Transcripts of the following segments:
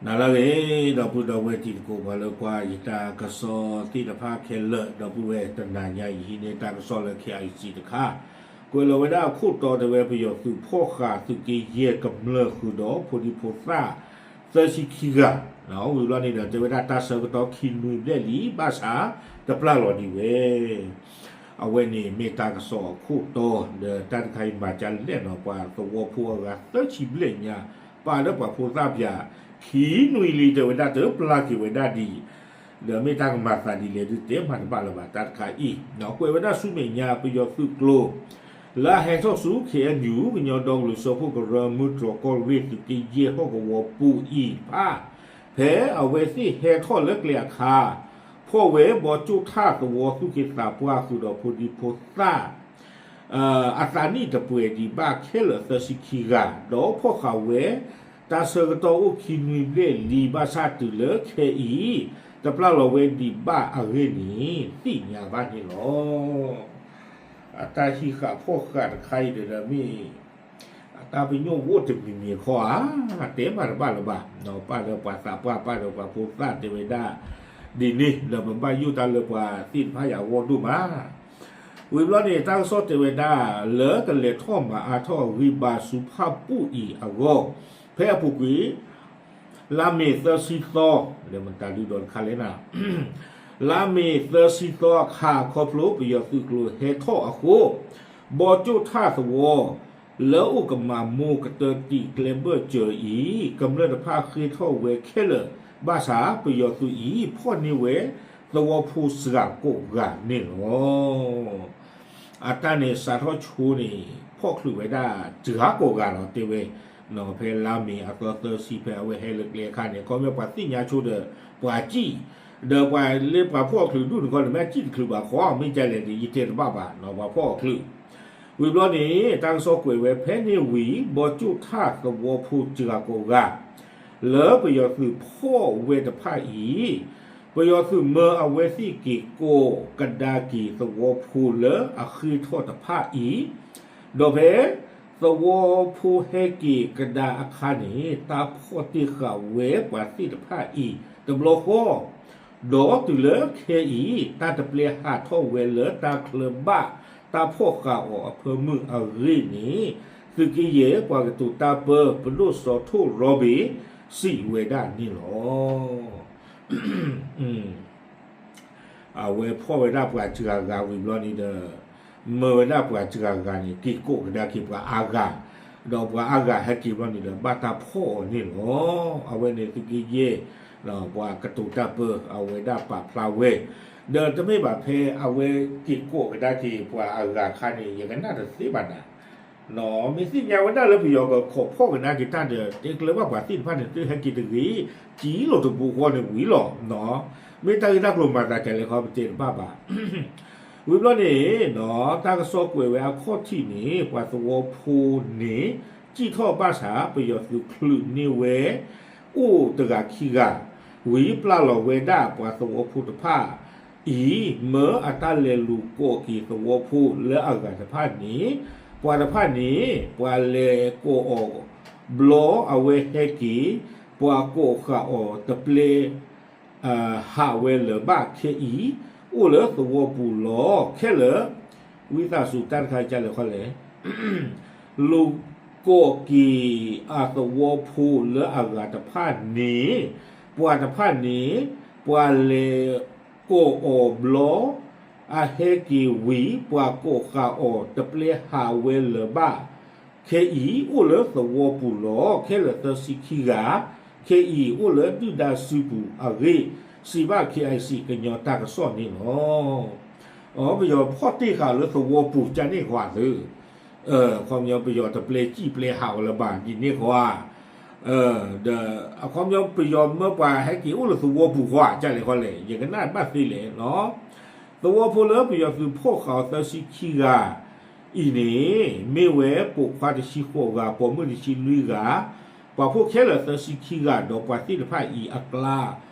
နၤလၢအဂ့ၤ ဒီပုၢ်ဒီဝဲၢ်တံၤသကိး ပှၤလၢကွၢ်ယတၢ်ကစီၣ်သ့ၣ်တဖၣ်ခဲလၢာ် ဒီပုၢ်ဝဲၢ် တနၤညါအံၤ ဟံးန့ၢ်တၢ်ကစီၣ်လၢ ခဲအံၤစံးတခါ, ကွဲးလီၤဝဲဒၣ်အခိၣ်တီတဲဝဲ ပယီၤသုးဖီၣ်ဃာ်သုးက့ယဲၢ်ကမျၢၢ်ဃုာ်ဒီး ဖိဒံဖိသၣ် သၢဆံခံဂၤ, ဝံၤဘျီန့ၣ်ဒီး တဲဝဲဒၣ်တၢ်ဆၢကတီၢ်ခံနွံဘျဲၣ်လံ ဘၣ်ဆၣ်တပျၢ်လီၤဒံးဝဲ အဝဲန့ၣ်မ့ၢ်တၢ်ကစီၣ်အခိၣ်တီ ဒီးတၢ်တခါအံၤမၤကလဲၣ်နီၤ ပှၤသဝီဖိအဂၤသၢဆံဘျဲၣ်ညါ ပာ်လၢပှၤဖိသၣ်ပၠး ခံနွံလံ တဲဝဲဒၣ်တပျၢ်က့ၤဝဲဒၣ်ဒံး, ဒီးမ့ၢ်တၢ်ကမၤသးဒ်လဲၣ်ဒုး တဲမၤတဘၣ်လၢၤဘၣ် တၢ်တခါအံၤ, ကွဲးဝဲဒၣ်ဆူမဲာ်ညါ ပယီၤသုးကျိၤ လၢအဟဲထီၣ်ဆူ ခ့ၣ်အဲၣ်ယူၣ် ကညီဒီကလုာ်စၢဖှိၣ်ကရၢ မုၢ်တြီၢ်ကီၢ်ရ့ၣ် သုးက့ယဲၢ်ဟီၣ်ကဝီၤပူၤအံၤတဖၣ် ဖဲအဝဲသ့ၣ်ဟဲထီၣ်လၢကျဲအခါ ဖီၣ်ဝဲဘီကၠိၣ်ထၣ်သဝီသူၣ်က့သးပှၢ်ဃုာ်ဒီးဖိဒံဖိသၣ် အသးနံၣ်တပှဲၤဒံးဘၣ်ခဲလၢာ်သၢဆံခံဂၤ, ဒီးဖီၣ်ဃာ်ဝဲ တၢ်ဆၢကတီၢ်အိၣ်ခံနွံဘျဲၣ်လံ ဘၣ်ဆၣ်တုၤလၢခဲအံၤ တပျၢ်လီၤဝဲဒံးဘၣ်အဂ့ၢ်န့ၣ် သ့ၣ်ညါဘၣ်န့ၣ်လီၤ. အတၢ်ဟံးဃာ်ဖီၣ်ဃာ်တခါအံၤဒီးမ့ၢ် အတၢ်ပညိၣ်ဂိၢ်တမံၤမံၤခီဧါ, တဲမၤတဘၣ်လၢၤဘၣ်, ပာ်လၢပှၤသးပှၢ် ပာ်လၢပှၤဖိသၣ်တဲဝဲဒၣ် ဒ်န့ၣ် ဒီးပဘၣ်ယိၣ်တၢ်လၢပှၤသ့ၣ်တဖၣ်အံၤအဂီၢ်ဒိၣ်မး ဝံၤဘျီန့ၣ် တၢ်ကစီၣ်တဲဝဲဒၣ် လၢကလဲၤထီၣ်မၤအါထီၣ်ဂံၢ်ဘါဆူဖၣ်ပူၣ်အံၤအဂီၢ်, ဖဲအပူၤကွံာ် လါမ့ၤသၢဆံသီ, လၢမတၤဒုဒီးတခါလဲၣ်နၤ, လါမ့ၤသၢဆံသီအခါ ခီဖျိပယီၤသုးကျိၤဟဲထီၣ်အဃိ, ဘီကၠိၣ်ထၣ်သဝီ လၢအိၣ်ကမၤမိၢ်ကတၢၢ်တံာ်ကျဲဘၢၣ်စၢၤအံၤ ကမျၢၢ်တဖၣ်ဃ့ၢ်ထီၣ်ဝဲခဲလၢာ်, ဘၣ်ဆၣ်ပယီၤသုးအံၤ ဖီၣ်န့ၢ်ဝဲ သဝီဖိစှၤကိးဂၤန့ၣ်လီၤ. အတၢ်န့ၣ်စးထီၣ်ဆိန့ၣ် ဖီၣ်ချုးဝဲဒၣ်စှၤကိးဂၤလီၤ တဲဝဲ, ဖဲလါမ့ၤအသီသၢဆံ ဖဲအဝဲဟဲလၢကျဲအခါန့ၣ် ခီပညီပှၤသ့ၣ်ညါဆိဒီး ပှၤစံၣ်, ဒီးပှၤလၢပှၤဖီၣ်အီၤချုးဒူၣ်န့ၣ်ခီန့ၣ် မ့ၢ်အစံၣ်တချုးဘၣ်ဃီ မ့ၢ်ကလဲၣ်န့ၣ် ယတဲတဘၣ်ဘၣ်နီၤ ပှၤဖီၣ်အီၤချုး ဝံၤဘျီန့ၣ် တၢ်ကစီၣ်ကွဲးဝဲဖဲန့ၣ်ဝံၤ ဘီကၠိၣ်ထၣ်သဝီဖိစှၤကိးဂၤ လၢပယီၤသုးဖီၣ်ဝဲတဖၣ်အံၤ, ပယီၤသုးမၢအဝဲသ့ၣ်က့ၤကိးကဒါက့ၤသဝီဖိလၢအဃ့ၢ်ထီၣ်တဖၣ်အံၤ, ဒီးဖဲသဝီဖိဟဲက့ၤကဒါအခါန့ၣ် တၢ်ဖီၣ်တ့ၢ်ဃာ်ဝဲပှၤသ့ၣ်တဖၣ်အံၤတဘျီဃီ ဒီးတုၤလၢခဲအံၤ တၢ်တပျဲဟးထီၣ်ဝဲလၢတၢ်ချၢဘၣ်တၢ်ဖီၣ်ဃာ်အီၤအဖၢမုၢ်အဂ့ၢ်န့ၣ် သုးက့ယဲၢ်ပှၤကတိၤတၢ်ပၢ ပဒိၣ်စီၤထိၣ်ရီဘ့ၣ် စံးဝဲဒၣ်န့ၣ်လီၤ. အဝဲဖီၣ်ဝဲဒၣ်ပှၤစှၤဂၤဝံၤဘျီန့ၣ်ဒီး မၢဝဲဒၣ်ပှၤစှၤဂၤန့ၣ် က့ၤကိးကဒါက့ၤပှၤအါဂၤ, ဒီးပှၤအါဂၤဟဲက့ၤဘျီန့ၣ်ဒီး ဘၣ်တၢ်ဖီၣ်အီၤန့ၣ်လီၤ. အဝဲန့ၣ်သုးက့ယဲၢ် ပှၤကတိၤတၢ်ပၢ အဝဲဒၣ်ပာ်ဖျါဝဲ, ဒီးတမ့ၢ်ဘၣ်ဖဲအဝဲက့ၤကိးကဒါက့ၤပှၤအဂၤခါန့ၣ် ယကနၣ်တသ့ဘၣ်နၤ မ့ၢ်သ့ၣ်ညါဝဲဒၣ်လၢပယီၤကခိးဖီၣ်ကဒါက့ၤတၢ်ဒီး တဲကျၢၤဘၣ်ပှၤသ့ၣ်တဖၣ်န့ၣ် သုဟဲက့ၤတဂ့ၤ, စံၣ်လီၤတဘူးဃီန့ၣ်ဝံၤလီၤ. မ့ၢ်တၢ်ဂ့ၢ်တၢ်ကျိၤမၤသးဒ်လဲၣ်ဃီ ပတဲတဘၣ်ဘၣ်. ဝံၤဘျီန့ၣ် တၢ်ကစီၣ်ကွဲးဝဲအခီၣ်ထံးန့ၣ် ပှၤသဝီဖိန့ၣ် စံၣ်ထီၣ်ဘၣ်ဆၣ် ပယီၤသုးချုးန့ၢ်ဝဲ အိၣ်တဂၤခံဂၤ, ဝံၤပျၢ်လီၤဝဲဒၣ်ပှၤသဝီဖိတဖၣ်အံၤ မၢအတၢ်လဲၤလူၤကိးက့ၤသဝီဖိလၢအဂၤတဖၣ်န့ၣ်, ပှၤတဖၣ်န့ၣ် ပှၤလဲၤကိးအီၤဘျီအဝဲဟဲက့ၤ, ပှၤကိးဃာ်အီၤတပျဲ ဟးဝဲလၢၤဘၣ်ခဲအံၤ, အိၣ်လၢသဝီပူၤလီၤခဲလၢာ်, ဝံသးစူၤတၢ်တခါကလဲၣ်ဃီလဲၣ် လူၤကိးက့ၤအသဝီဖိလၢအဂၤတဖၣ်န့ၣ်, ပှၤတဖၣ်န့ၣ် ပှၤလဲၤကိးအီၤဘျီ အဟဲက့ၤဝံၤ ပှၤကိးဃာ်အီၤတပျဲဟးဝဲလၢၤဘၣ် ခဲအံၤအိၣ်လၢသဝီပူၤလီၤ ခဲလၢာ်သၢဆံခံဂၤ, ခဲအံၤအိၣ်လၢဒုၣ်ဒါစုပူၤအဂ့ၢ် စံးဘၣ် KIC ကညီတၢ်ကစီၣ်န့ၣ်လီၤ. ပယီၤဖီၣ်တ့ၢ်ဃာ်လၢသဝီပူၤကန့ၣ်ဃီဧါသု, အခီပညီပယီၤတပျဲစံၣ်ပျဲဟးဝဲလၢၤဘၣ်ဒ်န့ၣ်ဃီဧါ, ဒီးအခီပညီပယီၤမၢပှၤဟဲက့ၤအိၣ်လၢသဝီပူၤဃီဧါ ကလဲၣ်ဃီလဲၣ် ယကနၣ်ဘၣ်သ့လဲၣ်နီၤ. သဝီဖိလၢပယီၤသုးဖီၣ်ဃာ်အီၤသၢဆံခံဂၤအံၤန့ၣ် မ့ၢ်ဝဲပိာ်ခွါတဆံဃိးဂၤ, ပိာ်မုၣ်တဆံလွံၢ်ဂၤ, ပှၤဖှီၣ်ခဲလၢာ်သၢဆံခံဂၤ, ဒီးပှၤသ့ၣ်တဖၣ်အံၤအကျါ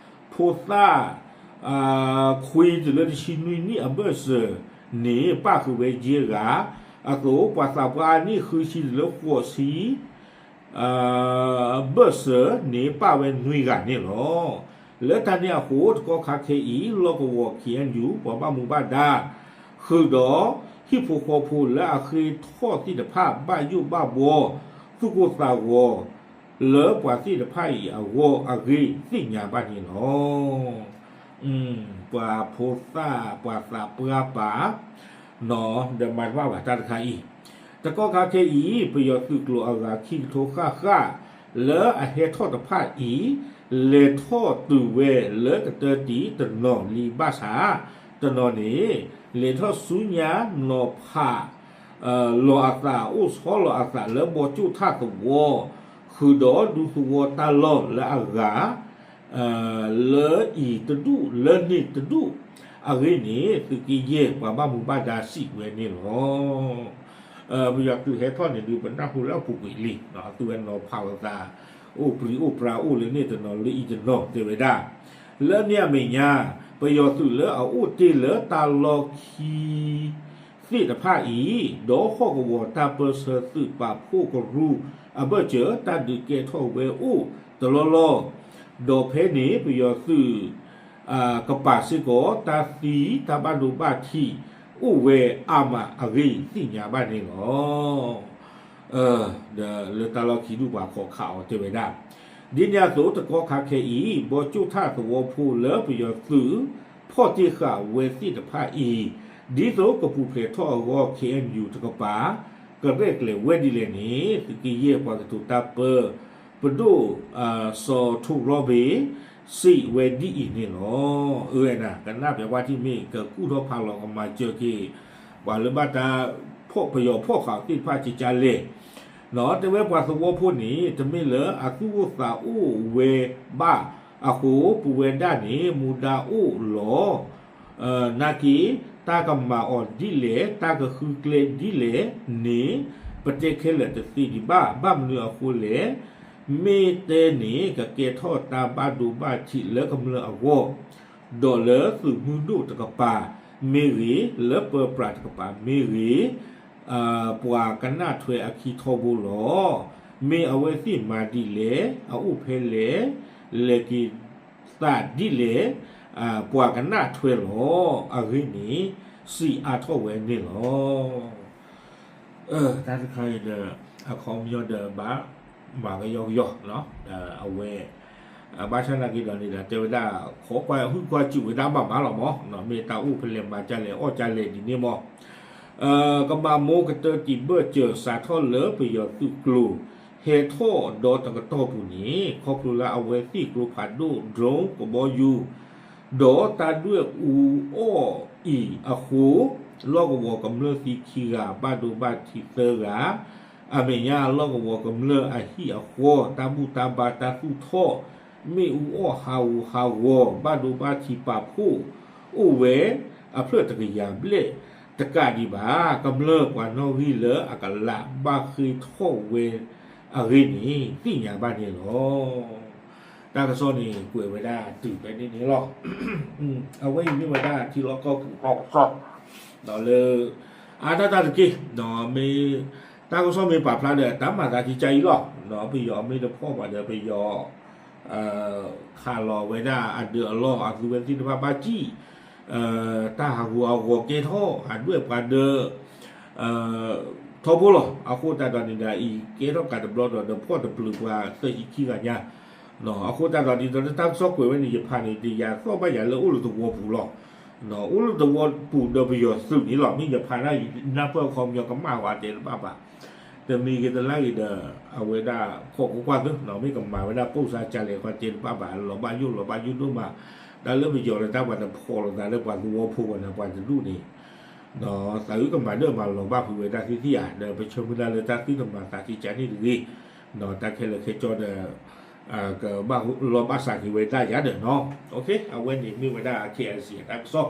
ဖိသၣ် ခွံတုၤလၢတဆံနွံနံၣ်အဘၢၣ်စၢၤန့ၣ် ပၣ်ဃုာ်ဝဲယဲၢ်ဂၤ, အသိးပှၤသးပှၢ်နံၣ်ဃုဆံတုၤလၢဃိးဆံ ဘၢၣ်စၢၤန့ၣ်ပၣ်ဝဲနွံဂၤန့ၣ်လီၤ. လၢတၢ်န့ၣ်အဃိ တကီၢ်ခါခဲအံၤ လီၢ်ကဝီၤ ခ့ၣ်အဲၣ်ယူၣ် ပှၤဘၣ်မူဘၣ်ဒါ ဃုာ်ဒီးဟံၣ်ဖိဃီဖိလၢအဃ့ၢ်ထီၣ်သ့ၣ်တဖၣ် ဘၣ်ယိၣ်ဘၣ်ဘှီ သူၣ်ကိၢ်သးဂီၤ လၢပှၤသ့ၣ်တဖၣ်အံၤအဂီၢ်အဂ့ၢ်သ့ၣ်ညါဘၣ်န့ၣ်လီၤ. ပှၤဖိသၣ် ပှၤသးပှၢ်ပာ် ဒီးမၤတဘၣ်ဘၣ်တၢ်တခါအံၤ, တကီၢ်ခါခဲအံၤ ပယီၤသုးကျိၤအဂၤခံကထိဃၣ်ဃၣ် လၢအဟဲထီၣ်တဖၣ်အံၤ လဲၤထီၣ်တုၤဝဲလၢကတၢၢ်တံၢ်တနီၤလံဘၣ်ဆၣ် တနီၤန့ၣ် လဲၤထီၣ်ဆူညါနီၤဖး လီၤအသး အိၣ်ဆီလီၤအသးလၢဘီကၠိၣ်ထၣ်သဝီ ဃုာ်ဒီးဒူသဝီတၢ်လီၢ်လၢအဂၤ လၢအံၤတဒူၣ်လၢန့ၣ်တဒူၣ်အဂ့ၢ်န့ၣ် သုးက့ယဲၢ်ပှၤဘၣ်မူဘၣ်ဒါစံးဝဲန့ၣ်လီၤ. ပယီၤသုးဟဲထီၣ်န့ၣ်ဒုး ပနၢ်ဟူလၢအပူၤကွံာ်လံ, အသုဝဲနီၤဖးလိာ်သး အိၣ်ပြံအိၣ်ပြါအိၣ်လၢန့ၣ်တနီၤလၢအံၤတနီၤတဲဝဲဒၣ်, လၢန့ၣ်အမဲာ်ညါ ပယီၤသုးလၢအအိၣ်တ့ၢ်လၢတၢ်လီၢ်ခံ သ့ၣ်တဖၣ်အံၤ ဒီးဟီၣ်ကဝီၤတၢ်ပၢဆှၢသုးပာ်ဖှိၣ်ကရူၢ်အဘၢၣ်စၢၤ တၢ်ဒုးကဲထီၣ်ဝဲအိၣ်တလီၢ်လီၢ်, ဒီးဖဲန့ၣ် ပယီၤသုး ကပာ်စ့ၢ်ကီးတၢ်သံတၢ်ဘၣ်ဒိဘၣ်ထံး အိၣ်ဝဲအါမးအဂ့ၢ်သ့ၣ်ညါဘၣ်န့ၣ်လီၤ. ဒီးလၢတၢ်လီၢ်ခံဒူၣ်ပှၤခိးခးအီၤတဲဝဲဒၣ်, ဒ်န့ၣ်အသိးတကီၢ်ခါခဲအံၤ ဘီကၠိၣ်ထၣ်သဝီဖိလၢပယီၤသုး ဖီၣ်တ့ၢ်ဃာ်ဝဲသ့ၣ်တဖၣ်အံၤ ဒ်သိးကပူၤဖျဲးထီၣ်အဂီၢ် ခ့ၣ်အဲၣ်ယူၣ်တကပၤ ကရဲၣ်ကျဲၤဝဲဒ်လဲၣ်န့ၣ် သုးက့ယဲၢ်ပှၤကတိၤတၢ်ပၢ ပဒိၣ် စီၤထူရီဘ့ စံးဝဲဒ်အံၤန့ၣ်လီၤ. အၢ ကနၣ်ပျဲးဝါထံၣ်မ့ၢ်ကကူၣ်ထီၣ်ဖးလီၤကမၤစၢၤက့ၤ ပှၤလၢဘၣ်တၢ် ပယီၤဖီၣ်ဃာ်သ့ၣ်တဖၣ်ကကလဲၣ်, တဲဝဲပှၤသဝီဖိန့ၣ် တမ့ၢ်လၢအသူၣ်အိၣ်သးအိၣ်ဝဲဘၣ်အဃိ ပဝဲဒၣ်န့ၣ် မူဒါအိၣ်လီၤ နာ်က့ တၢ်ကမၤအီၤဒ်လဲၣ် တၢ်ကဃုကျဲဒ်လဲၣ်န့ၣ် ပတဲခဲလၢာ်တသ့ဒံးဘၣ်. ဘၣ်မနုၤအဃိလဲၣ်, မ့ၢ်တဲန့ၣ် ကကဲထီၣ်တၢ်ဘၣ်ဒိဘၣ်ထံးလၢကမျၢၢ်အဂီၢ်, ဒီးလၢသုးမုၢ်ဒိၣ်တကပၤမ့ၢ်ဂ့ၤ, လၢပၢပြးတကပၤမ့ၢ်ဂ့ၤ ပှၤကနၣ်ထွဲအခံထီဘိလီၤ. မ့ၢ်အဝဲသ့ၣ်မၤဒ်လဲၣ်, အအိၣ်ဖဲလဲၣ်, လဲၤက့ၤသးဒ်လဲၣ်, ပှၤကနၣ်ထွဲလီၤ. အဂ့ၢ်န့ၣ် စံးအါထီၣ်ဝဲန့ၣ်လီၤ. တၢ်တခါအံၤဒီး အခီပညီဒီးဘၣ်မၤကယီကယီ, အဝဲ ဘၣ်ဆၣ်နာ်က့ဒီးန့ၣ်ဒီး တဲဝဲဒၣ် ခိးကွၢ်ဟုၣ်ကွၢ်စူၣ်ဝဲဒၣ်ဘၣ်မးလီၤမး, မ့ၢ်တၢ်အိၣ်ဖဲလဲၣ်မၤကလဲၣ်အီၣ်ကလဲၣ်ဒ်န့ၣ်မး ကဘၣ်မိၢ်ကတၢၢ်တံၢ်ဘၢၣ်စၢၤစးထီၣ်လၢပယီၤသုးကျိၤ ဟဲထီၣ်ဒီတကတီၢ်ပူၤန့ၣ် ခီဖျိလၢအဝဲသ့ၣ်ကျိဖးဒိၣ် drone ကဘီယူၤ ဒီးတၢ်ဒွဲၣ်အူအီၣ်အံၤအဃိ လီၢ်ကဝီၤကမျၢၢ်သံခံဂၤ ဘၣ်ဒိဘၣ်ထံးသၢဂၤ, အမဲာ်ညါလီၢ်ကဝီၤကမျၢၢ်အဟံၣ်အဃီ တၢ်ဘူၣ်တၢ်ဘါတၢ်သူၣ်ထီၣ် မ့ၣ်အူအီၣ်ဟးဂူာ်ဟးဂီၤ ဘၣ်ဒိဘၣ်ထံးပာ်ဖှိၣ်အိၣ်ဝဲ အဖျၢၣ်တကယၤဘျဲၣ်တကးဒံးဘၣ် ကမျၢၢ်ပှၤနီၣ်ဂံၢ်လၢအကလးဘၣ်ဃ့ၢ်ထီၣ်ဝဲအဂ့ၢ်န့ၣ် သ့ၣ်ညါဘၣ်န့ၣ်လီၤ. တၢ်ကစီၣ်န့ၣ် ကွဲးဝဲဒၣ်တုၤဖဲန့ၣ်န့ၣ်လီၤ. အဝဲအံၤမ့ၢ်ဝဲဒၣ်ထံလီၢ်ကီၢ်ပူၤတၢ်ကစီၣ် ဒီးလၢ အါတၢ်တၢ်တက့ၢ် ဒီးမ့ၢ် တၢ်ကစီၣ်မ့ၢ်ပာ်ဖျါဒီး တၢ်မၤသးကံကါအံၤလီၤ. ပယီၤမ့ၢ်တဖီၣ်ဘၣ်ဒီး ပယီၤ ခးလီၤဝဲဒၣ်အဒၢးအလီၢ် အသုဝဲသ့ၣ်တဖၣ်ဘၣ်စံၣ် တၢ်ဟးဂူာ်ဟးဂီၤကဲထီၣ် ဟးဒွဲၣ်ပှၤဒၢး ထီဘိလီၤ. အဃိသတးဒီးန့ၣ်ဒီး အံၤကဲထီၣ်ကးတဘျီဒီး ဒီးဖီၣ်တပျုာ်ပှၤသၢဆံခံဂၤညါ အဃိသတးဒီး ဒ်သိးလၢတၢ်ကစီၣ်ကွဲးဝဲန့ၣ် ယဖးန့ၣ် တယၤသီၣ်ဘၣ်ယၤလၢအိၣ်လၢသဝီပူၤလီၤ. အိၣ်လၢသဝီပူၤဒီးပယီၤသုးန့ၣ်လီၤ. မ့ၢ်ယဖးဒၣ်ယနၢ်ပၢၢ်အခီပညီကမၣ်ဝဲတဲတဘၣ်ဘၣ်. တမံၤဂ့ၤတလါဂ့ၤဒီး အဝဲဒၣ်ခိးကွၢ်ကွၢ်သု မ့ၢ်ကမၤဝဲဒၣ်ပိၢ်စါကလဲၣ်ဃီတဲတဘၣ်ဘၣ် လီၤဘၣ်ယိၣ်လီၤဘၣ်ယိၣ်ဒိၣ်မး တၢ်လၢပယီၤလၢတၢ်ပှၤတဖီၣ်လိာ်သးလၢပှၤသဝီဖိဝဲန့ၣ် ပှၤတဒူၣ်န့ၣ် သးအုးကမၤဒၢၣ်မၤလီၤဘၣ်ဖုးဝဲဒၣ်သ့ၣ်သ့ၣ်ဧါ ဒီးပဆၢမုၢ်လၢ်လၢတၢ်သုတမၤသးကံကါန့ၣ်တဂ့ၤ ဒီးတၢ်ခဲလၢာ်ခဲဆ့ဒီး ကဘၣ်လီၢ်ဘၣ်စးက့ၤဝဲဒၣ်ယၤဒီးနီၤ. အဝဲန့ၣ်မ့ၢ်ဝဲဒၣ် KIC အတၢ်ကစီၣ်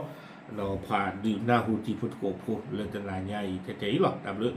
ဒီးဖးဒုးနၢ်ဟူတံၤဖိသကိးဖိလၢတနၤညါအံၤထဲထဲအံၤလီၤ. တၢ်ဘျုး